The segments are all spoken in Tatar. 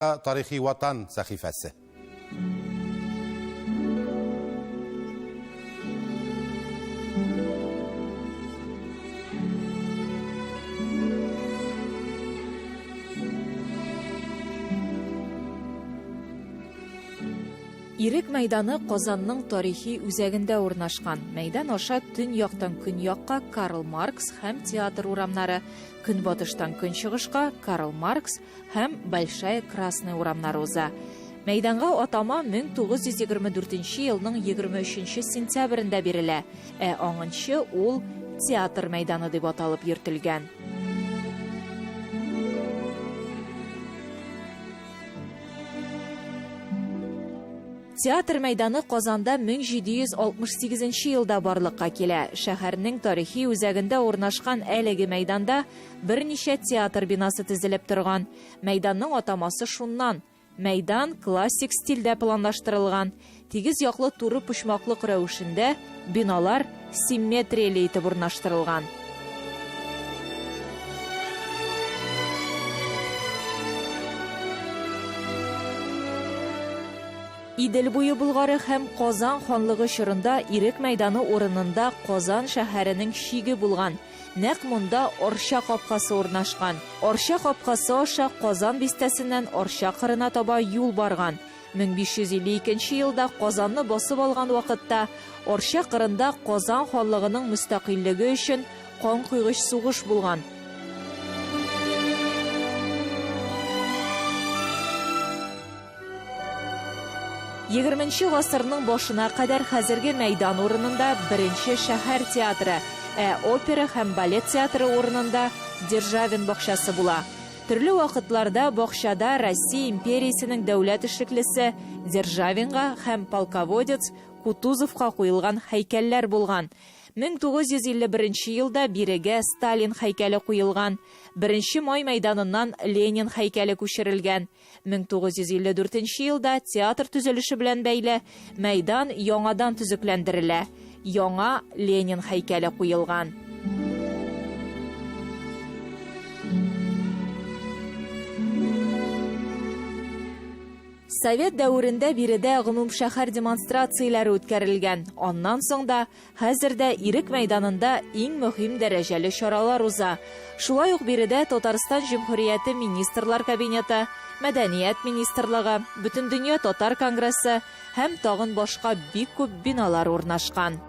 Тарихи Ватан сәхифәсе. Ирек мәйданы Казанның тарихи үзәгендә урнашкан. Мәйдан аша төньяктан көньякка Карл Маркс һәм Театр урамнары, көнбатыштан көнчыгышка Карл Маркс һәм Большая Красная урамнары уза. Мәйданга атама 1924 елның 23 сентябрендә бирелә, ә аңынчы ул Театр мәйданы дип аталып йөртелгән. Театр мәйданы Казанда 1768 елда барлыкка килә. Шәһәрнең тарихи үзәгендә урнашкан әлеге мәйданда берничә театр бинасы тезелеп торган. Мәйданның атамасы шуннан. Мәйдан классик стильдә планлаштырылган. Тигез яклы туры почмаклык рәвешендә биналар симметрияле итеп урнаштырылган. Идел буе Болгары һәм Казан ханлыгы чорында Ирек мәйданы урынында Казан шәһәренең чиге булган. Нәкъ монда Арча капкасы урнашкан. Арча капкасы аша Казан бистәсеннән Арча кырына таба юл барган. 1552 елда Казанны басып алган вакытта Арча кырында Казан ханлыгының мөстәкыйльлеге өчен канкойгыч сугыш булган. Егерменче гасырның башына кадәр хәзерге мәйдан урынында беренче шәһәр театры, ә опера һәм балет театры урынында Державин бакчасы була. Төрле вакытларда бакчада Россия империясенең дәүләт эшлеклесе Державинга һәм полководец Кутузовка куелган һәйкәлләр булган. 1951 елда бирегә Сталин һәйкәле куелган. Беренче Май мәйданыннан Ленин һәйкәле күчерелгән. 1954 елда театр төзелеше белән бәйле мәйдан яңадан төзекләндерелә, яңа Ленин һәйкәле куелган. Совет дәверендә биредә гомумшәһәр демонстрацияләре үткәрелгән. Аннан соң да Хәзер дә Ирек мәйданында иң мөһим дәрәҗәле чаралар уза. Шулай ук биредә Татарстан Җөмһүрияте Министрлар Кабинеты, Мәдәният министрлыгы, Бөтендөнья татар конгрессы һәм тагын башка бик күп биналар урнашкан.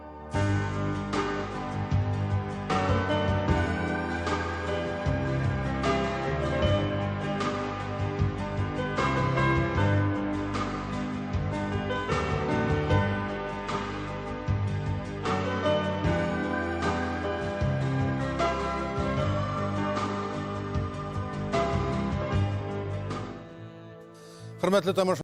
Хөрмәтле тамашачылар,